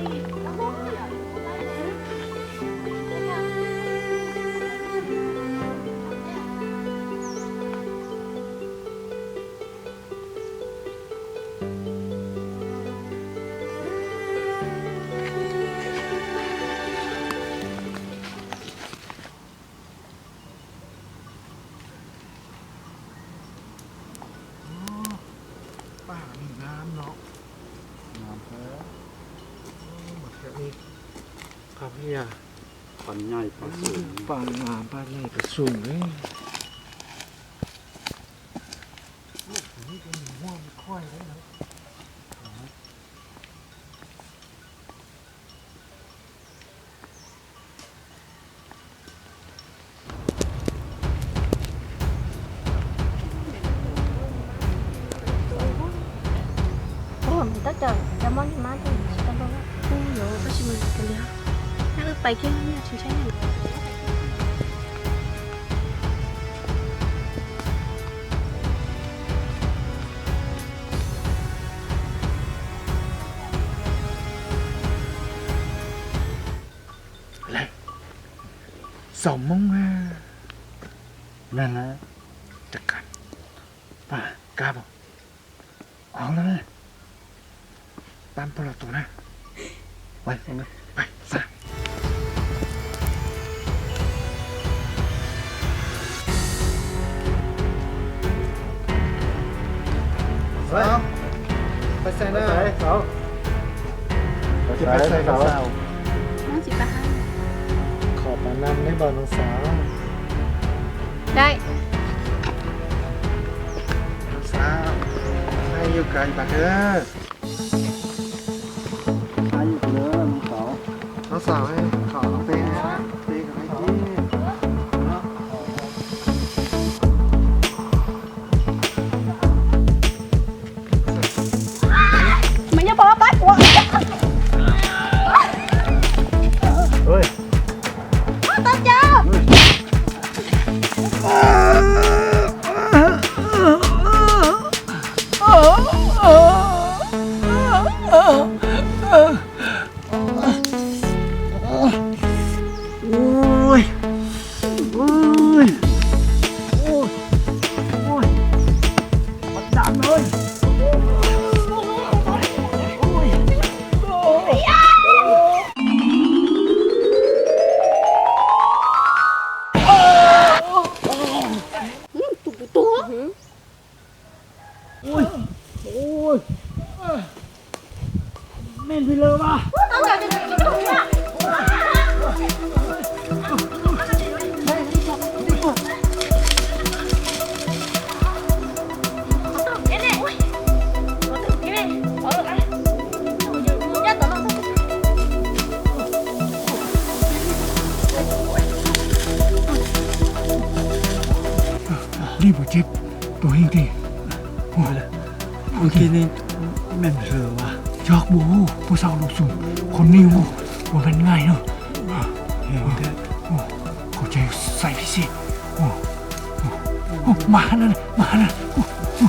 ອໍ ປ່ານີ້ງາມເນາະ ງາມແທ້. ໂອ້ ບັກແຄບນີ້ ປາພະຍາ ປາໃຫຍ່ປາສູງ ອືມ ປາງາມ ປາໃຫຍ່ປາສູງເດ້. ນີ້ກໍມີຫົວມີຄວາຍເດ້ເນາະ. ໂອ້ ມັນຕ້ອງຈະ ຈະມ່ອນມາເຖິງຕະຫຼອດ. ໂອ້ໂຫ ກໍຊິມາກັນແລ້ວ ນາງເອີຍ ໄປກິນເນຍ ຊິໃຊ້ຫຍັງ? ແລ້ວ ສອງໂມງແລ້ວ. ແມ່ນແລ້ວ ຈັດການ. ປ້າ ກ້າບໍ່? ເອົາແລ້ວນະ ຕາມພວກເຮົາໂຕນະ. ໄປ ໄປ ໄປຊະ. ສາວ ໄປໃສນະ? ໄປໃສສາວ? ໄປໃສ ໄປໃສສາວ? ນ້ອງຊິໄປຫາ ຂໍໄປນຳໄດ້ບໍ່ນ້ອງສາວ? ໄດ້. ນ້ອງສາວ ໃຫ້ຢູ່ໄກບາດເດີ. ໃຫ້ຢູ່ເດີນ້ອງສາວ. ນ້ອງສາວ ເອີຍ ຂໍເປ ເປກັບໄອ້ຈີ້ເນາະ. ມັນຍັງບໍ່ໄປກວ່າ ເຮີ້ຍ. ຕາເຈົ້າ ໂອ້ຍ ໂອ້ຍ ໂອ້ຍ ໂອ້ຍ ບັກດຳເອີຍ ໂອ້ຍ ໂອ້ຍ. ອືມ ຕຸກຕົວ ໂອ້ຍ ໂອ້ຍ ແມ່ນໄປເລີຍວ່າ. ນີ້ບໍ່ເຈັບ ໂຕເຮງຕິ. ໂອ້ຍ ເມື່ອກີ້ນີ້ແມ່ນເຜີຫວາ? ຈັກບໍ່ຮູ້ ຜູ້ສາວລົງສູງຄົນນີ້ ໂອ້ ບໍ່ແມ່ນງ່າຍເນາະ. ແຮງແທ້. ໂອ້ ເຂົ້າໃຈໃສ່ພິເສດ. ໂອ້ ໂອ້ ມາຫັ້ນນະ ມາຫັ້ນນະ. ໂອ້ ໂອ້ ໂອ້.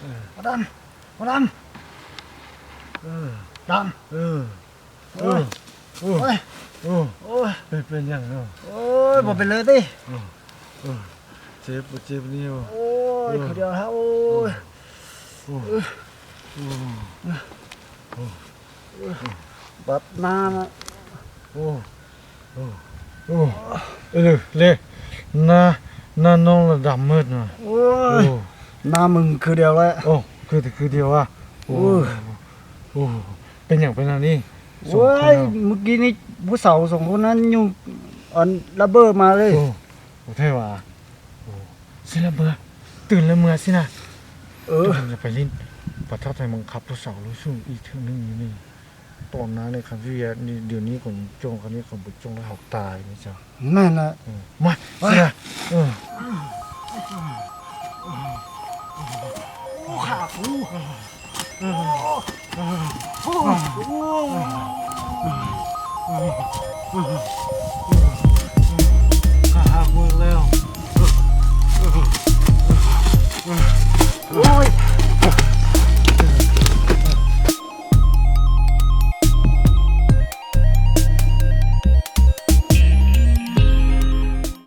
ເອີ ບໍ່ດຳ ບໍ່ດຳ ເອີ ດຳ ເອີ ໂອ້ຍ ເອີ ໂອ້ຍ ໂອ້ຍ ເປັນ ເປັນຫຍັງເນາະ? ໂອ້ຍ ບໍ່ເປັນເລີຍຕິ? ເອີ ເອີ ເຈັບ ບໍ່ເຈັບນີ້ບໍ່? ໂອ້ຍ ເອີ ຄືດຽວແທ້ ໂອ້ຍ ໂອ້ຍ ໂອ້ຍ ໂອ້ຍ ບັດໜ້ານະ ໂອ້ ໂອ້ ໂອ້ ເອີ ເລ ໜ້າ ໜ້ານ້ອງລະດຳໝົດນະ ໂອ້ຍ ໂອ້ ໜ້າມຶງຄືດຽວແຫຼະ ໂອ້ ຄື ຄືດຽວອະ ໂອ້ ໂອ້ຍ ໂອ້ ເປັນຫຍັງເປັນອັນນີ້? ໂອ້ຍ ສອງຄົນເນາະ ມື້ກີ້ນີ້ຜູ້ສາວສອງຄົນນັ້ນຢູ່ ອັນ ລະເບີດມາເລີຍ ໂອ້ ບໍ່ແທ້ຫວາ? ໂອ້ ຊິລະເບີດ ຕື່ນລະເມືອຊິນະ ເອີ ຕື່ນລະໄປຫຼິ້ນ ປະທັບໃຈມັງຄັບຜູ້ສາວລາວສູງອີກເທື່ອໜຶ່ງຢູ່ນີ້ ຕອນນັ້ນນີ້ຄັນຊິ ດຽວນີ້ຄົນຈົ່ງ ຄັນນີ້ຄົນບໍ່ຈົ່ງແລ້ວເຮົາຕາຍນີ້ຊະ ແມ່ນລະ ເອີ ມາ ມາ ຊິລະ ເອີ ໂອ້ ຂາກູ ໂອ້ ໂອ້ ຂາຫັກໝົດແລ້ວ